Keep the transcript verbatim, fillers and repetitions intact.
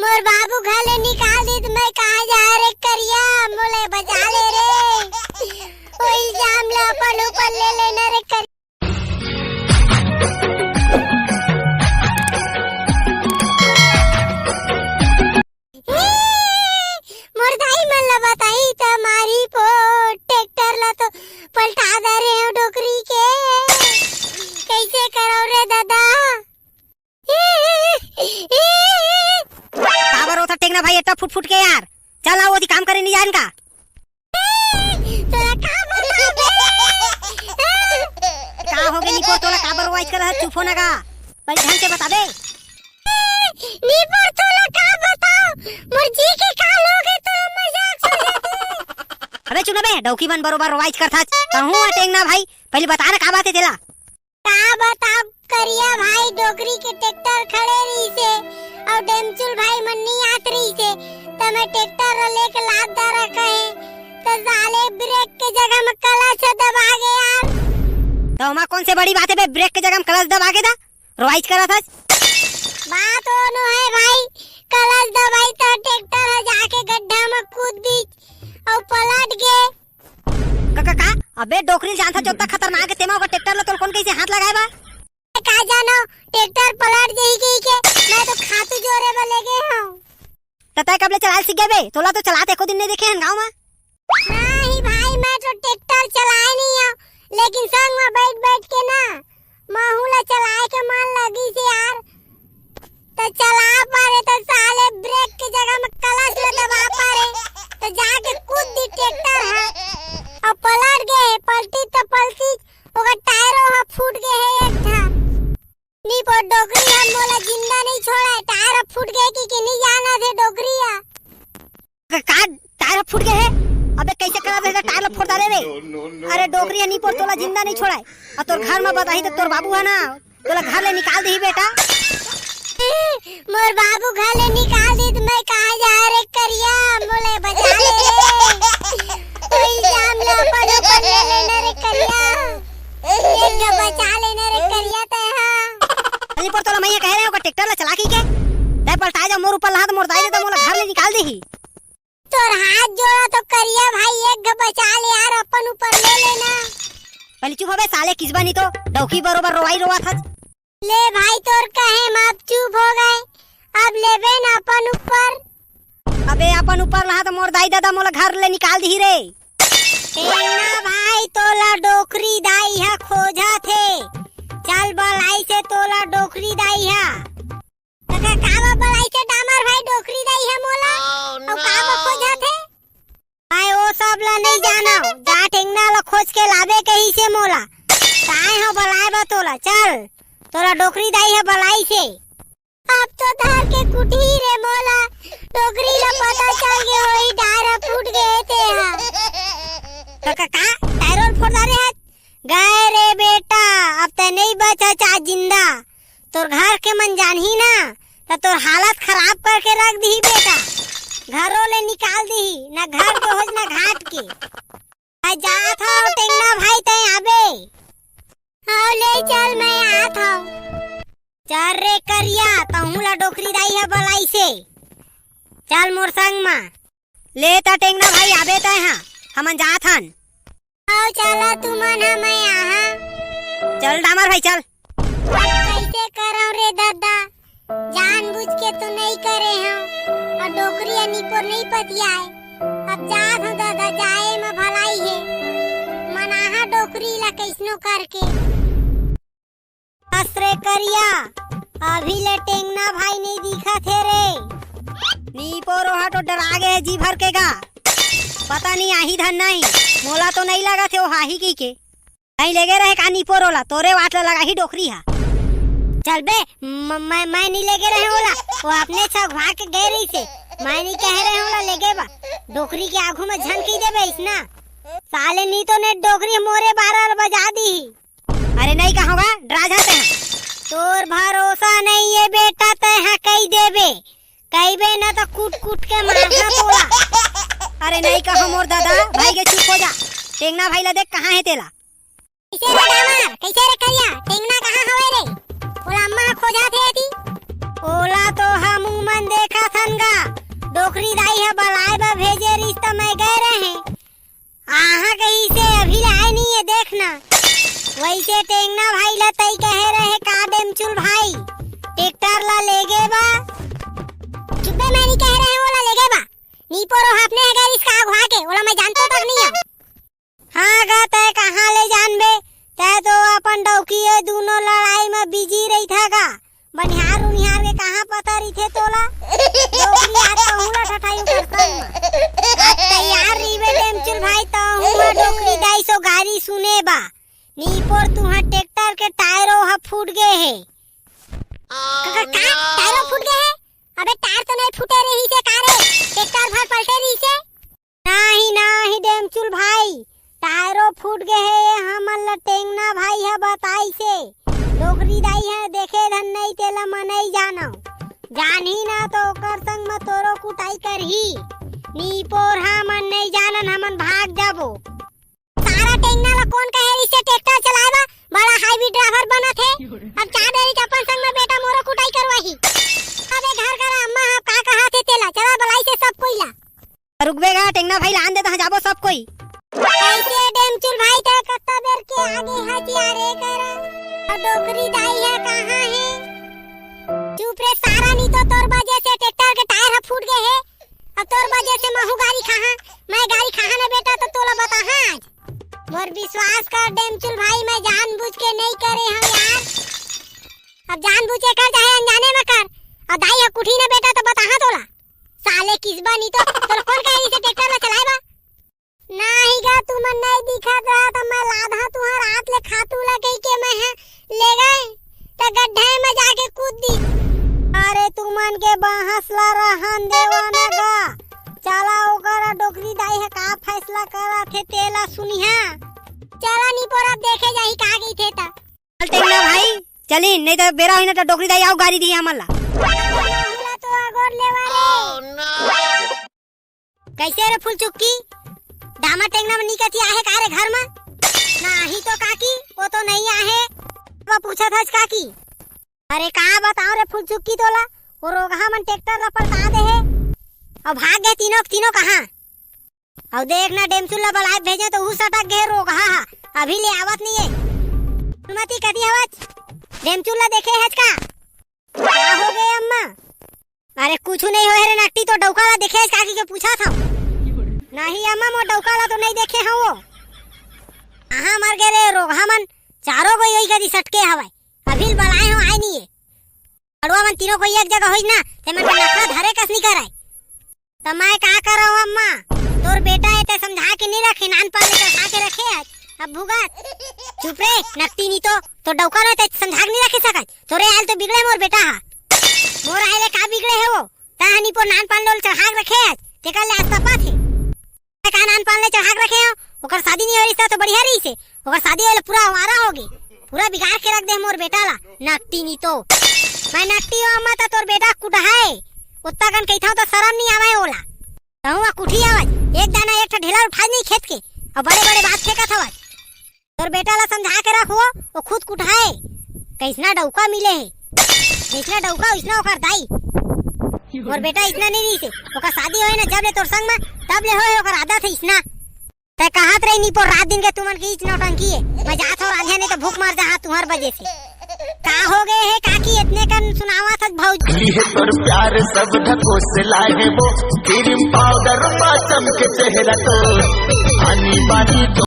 मोर बाबू घर ले निकाल दिस, मैं कहाँ जाहूँ रे करिया, मोला बचा ले रे। ओ इल्जाम ला अपन ऊपर ले लेना रे करिया। मोर दाई मन ला बताही त मारही पो, ट्रैक्टर ला तो पलटा दे रे हूँ डोकरी के। कैसे करो रे दादा? काबर रोथस टेंगना भाई, एतना फुट फुट के यार? चल आओ, ओती काम करे नहीं जान का? तोला का बताओ बे? का हो गे निपोर, तोला काबर रोवाइच करत हस? चुप हो ना गा, पहले ढंग से बता बे। निपोर तोला का बताओ, मोर जी के काल हो गे, तोला मजाक समझत हस। अबे चुप ना बे, डौकी मन बरोबर रोवाइच करथस। कहूँ टेंगना भाई, पहले बता ना का बात हे तेला। का बताओ करिया भाई, डोकरी के ट्रैक्टर खड़े रहिसे अउ डेमचुल भाई मन नी आत रहिसे, त मैं ट्रैक्टर ला लेके लात डारा कहे, त साले ब्रेक के जगह में क्लच दबा गे यार। त ओमा कौन से बड़ी बात हे बे, ब्रेक के जगह में क्लच दबा गे त रोवाइच करत हस। बात ओ नो हे भाई, क्लच दबाइस त ट्रैक्टर ह जाके गड्ढा में कूद दिस अउ पलट गे। का, का, का? अबे डोकरी जानथस ओतका खतरनाक हे, तेमा ओकर ट्रैक्टर ला तोला कोन कहिसे हाथ लगाए बर? का जानो, ट्रैक्टर पलट जही कहिके, मैं तो खातू जोरे बर लेगे हूँ। त तैं कब ले चलाए सीख गे बे? तोला तो चलात एको दिन नहीं देखे हन गाँव में। नहीं भाई, मैं तो ट्रैक्टर चलाए नहीं हूँ, लेकिन संग में बैठ बैठ के ना, महू ला चलाए के मन लगिस यार। त चला पारे त साले ब्रेक के जगह में क्लच ल दबा पारे, त जाके कूद दिस ट्रैक्टर ह अउ पलट गे। पलटिस त पलटिस, ओकर टायरो ह फूट गे हे एक ठा। निपोर डोकरी ह मोला जिंदा नहीं छोड़ाय, टायर ह फूट गे कि, कि नहीं जानत हे डोकरी ह। का, का टायर फूट गे हे? अबे कैसे करत हे, टायर ला फोड़ डारे रे। अरे डोकरी ह निपोर तोला जिंदा नहीं छोड़ाय। अउ तोर घर में बताही त तोर बाबू ह ना, तोला घर ले निकाल दिही बेटा। मोर बाबू घर ले निकाल दिस त मैं कहाँ जाहूँ रे करिया, मोला बचा ले रे। ओ इल्जाम ला अपन ऊपर ले लेना रे करिया। एक बचा लेना रे करिया तैं हा। निपोर तोला मैं कहे रहें ओकर ट्रैक्टर ला चला कहिके। तैं पलटा जा मोर ऊपर ला हाथ, मोर दाई दे त मोला घर ले निकाल दिही। तोर हाथ जोड़ा तो करिया भाई, एक घ बचा ले यार, अपन ऊपर ले लेना। पहले चुप हो बे साले किसबा, नहीं तो डौकी बरोबर रोवाई रोवाथस। ले भाई तोर कहे म अब चुप हो गे, अब लेबे न अपन ऊपर। अबे अपन ऊपर ला हाथ त मोर दाई ददा मोला घर ले निकाल दिही रे। टेंगना भाई तोला डोकरी दाई ह खोजत हे, चल बलाइसे तोला डोकरी दाई ह। त का, काबर बलाइसे डामर भाई डोकरी दाई ह मोला? अउ काबर खोजत हे? मैं ओ सब ला नहीं जानव, जा टेंगना ला खोज के लाबे कहिसे मोला। त आए हँव बलाए बर तोला, चल, तोला डोकरी दाई ह बलाइसे। अब तो धर के कुटही रे मोला, डोकरी ला पता चल गे होही, टायर फूट गे हे तेहा। त का, का टायर फोड़ डारे हस? गए रे बेटा, अब तैं नहीं बचच आज जिंदा। तोर घर के मन जानही ना, त तोर हालत खराब करके रख दिही बेटा। घरो ले निकाल दिही, ना घर के होच ना घाट के। मैं जात हँव टेंगना भाई, तैं आबे। हव ले चल, मैं आत हँव। चल रे करिया, तहूँ ला डोकरी दाई ह बलाइसे। चल मोर संग मा। ले त टेंगना भाई, आबे तैं हा, हमन जात हन। आओ चला तुमन ह, मैं आहा। चल डामर भाई चल। अब कैसे करव रे ददा, जानबूझ के तो नहीं करे हँव, अउ डोकरी ह निपोर नहीं पतियाए। अब जात हँव ददा, जाए म भलाई हे, मनाहा डोकरी ला कैसनो करके। अस रे करिया, अभी ले टेंगना भाई नहीं दिखत हे रे। निपोर ओहा तो डरा गे हे जी भर के गा। पता नहीं आही धन नहीं, मोला तो नहीं लगत हे ओहा आही कहिके। नहीं लेगे रहे का निपोर ओला, तोरे वाट ला लगाही डोकरी हा। चल बे, म-, मैं, मैं नहीं लेगे रहे ओला, ओ अपने छघवा के गे रहिसे। मैं नहीं कहे रहे ओला लेगे बा, डोकरी के आगू में झन कहि देबे इसना। साले नहीं तो ने डोकरी मोरे बारा बजा दिही। अरे नहीं कहूँगा, डरा जा तैं। तोर भरोसा नहीं हे बेटा, तैं हा कहि देबे, कहिबे न त कूट कूट के मारहा तोला। अरे नहीं कहो मोर दादा, भाई के चुप हो जा। टेंगना भाई ला देख कहाँ हे तेला। कैसे रे डामर, कैसे रे करिया, टेंगना कहाँ हवे रे? ओला अम्मा ह खोजत हे एती। ओला तो हमू मन देखत गा, डोकरी दाई ह बलाय बर भेजे रिहिस त मैं गए रहें। आहा कहिसे अभी ले आय नइ हे, देख ना। वइसे टेंगना भाई ला तई कहे रहे का डेमचुल भाई, ट्रैक्टर ला लेगे बा। चुप बे, मैं नइ कहे रहें ओला लेगे बा। नीपोर ओ ह अपने ह गए रिहिस का अघुवा के, ओला मैं जानतो तक नइ हंव। हाँ गा, तैं कहाँ ले जानबे? तैं तो अपन डौकी ए दूनों लड़ाई म बिजी रहिथा गा। बनिहार उनिहार के कहाँ पता रहिथे तोला? डोकरी आज तहूँ ला ठठाई उकर संग म। आज तैयार रहिबे डेमचुल भाई, तहूँ ह डोकरी दाई सो गारी सुने बा। नीपोर तुँहर ट्रैक्टर के टायरो ह फूट गे हे। का, का, का? टायरो फूट गे हे? अबे टायर तो नइ फूटे रहिसे का रे? ट्रैक्टर भर पलटे रहिसे। नाही, नाही, डेमचुल भाई, टायरो फूट गे हे, हमन ल टेंगना भाई ह बताइसे। डोकरी दाई ह देखे धन नइ, तेला मनई जानव। जानही ना तो ओकर संग म तोरो कुटाई करही। नीपोर हमन नइ जानन, हमन भाग जाबो। सारा टेंगना ल कोन कहे रिहिसे ट्रैक्टर चलाए बर? बड़ा हाईवी ड्राइवर बनत हे। अब चार डेरी के अपन संग म बेटा मोरो कुटाई करवाही। अबे घर कर अम्मा ह का कहत हे तेला, चला बलाइसे सब कोई ला। रुकबे गा, टेंगना भाई ला आन दे, तहाँ जाबो सब कोई। कइसे डेमचुल भाई, तैं कत्ता बेर के आगे हस यार, ए करा। अउ डोकरी दाई ह कहाँ हे? चुप रे सारा, नइ तो तोर वजह से ट्रैक्टर के टायर ह फूट गे हे। अब तोर वजह से महूँ गारी खाहाँ, मैं गारी खाहाँ ना बेटा, तो तोला बताहाँ आज। मोर विश्वास कर डेमचुल भाई, मैं जानबूझ के नइ करे हँव यार। अब जानबूझ के कर चाहे अनजाने म कर, अउ दाई ह कुटही ना बेटा, तो बताहाँ तोला। साले किसबा, नइ तो तोला कोन कहे रिहिसे ट्रैक्टर ला चलाए बर? नाही गा, तुमन नइ दिखत रहा त मैं लादहा तुँहर आत ले खातू ला कहिके मैं ह ले गए त गड्ढे म जाके कूद दिस। अरे तुमन के बहस ला रहन देवा न गा। चला ओकर डोकरी दाई ह का फैसला करत हे तेला सुनिहा। चला निपोर अब देखे जाही का कहिथे त। चल टेंगना भाई, चली, नइ त बेरा होही ना त डोकरी दाई अउ गारी दिही हमन ला। हमला तो अगोर लेवा रे। कइसे रे फुलचुक्की? डामर टेंगना म नइ कति आहे का रे घर म? नाही तो काकी, ओ तो नइ आहे। वो पूछत हस काकी। अरे का बतावँ रे फुलचुक्की तोला, वो रोगहा मन ट्रैक्टर ला पलटा दे हे। अउ भाग गे तीनों के तीनों कहाँ? अउ देख ना डेमचुल ला बलाए भेजे त उहू सटक गे हे रोगहा हा, अभी ले आवत नइ हे। फुलमती कति हवच? डेमचुल ला देखे हच का? का हो गे अम्मा? अरे कुछु नइ होय रे नकटी, तो डौका ला देखे हच काकी के पूछत हँव। नहीं अम्मा, मोर डौका ला तो नइ देखे हँव वो। कहाँ मर गे रे रोगहा मन, चारों कोई ओही कति सटके हवय। अभी ल बलाए हँव, आय नइ हे। अड़ुआ मन तीनों कोई एक जगह होइस ना, ते मन के नखरा धरे कस नइ करय। त मैं का करँव अम्मा, तोर बेटा ए ते समझा के नइ रखे, नानपन ले चढ़ा के रखे हच, अब भुगत। चुप रे नकटी, नइ तो तोर डौका ला ते समझा के नइ रखे सकत। तोरे आयल तो बिगड़े मोर बेटा हा। मोर आयल ले का बिगड़े हे वो? तैं ह निपोर नानपन ले ओला चढ़ा के रखे हच, तेकर ले आज तपत हे। तैं का नानपन ले चढ़ा के रखे हव? ओकर शादी नइ होय रिहिस त तो बढ़िया रहिस हे। ओकर शादी होय ले पूरा आवारा हो गे। पूरा बिगाड़ के रख दे मोर बेटा ला। नकटी नइ तो। मैं नकटी हँव अम्मा त तोर बेटा कुटहा हे। ओतका कन कहिथँव त सरम नइ आवय ओला। तहूँ ह कुटही हवच। एक दाना एक ठा ढेला उठाय नइ खेत के। अउ बड़े-बड़े बात फेंकत हवच। तोर बेटा ला समझा के रख वो, वो खुद कुटहा हे। कइसना डौका मिले हे, जइसना डौका वइसना ओकर दाई। मोर बेटा अइसना नइ रिहिस हे, ओकर शादी होय ना जब ले तोर संग म, तब ले होय ओकर आदत हे अइसना। तैं कहत रहे निपोर रात दिन के तुमन के इच नौटंकी हे, मैं जात हँव रांधे नइ त भूख मर जाहाँ तुँहर वजह से। का हो गे हे काकी, एतने कन सुनावत हच भौजी? ली है तोर प्यार सब ढकोसला है वो, क्रीम पाउडर मा चमके चेहरा तो, आनी बानी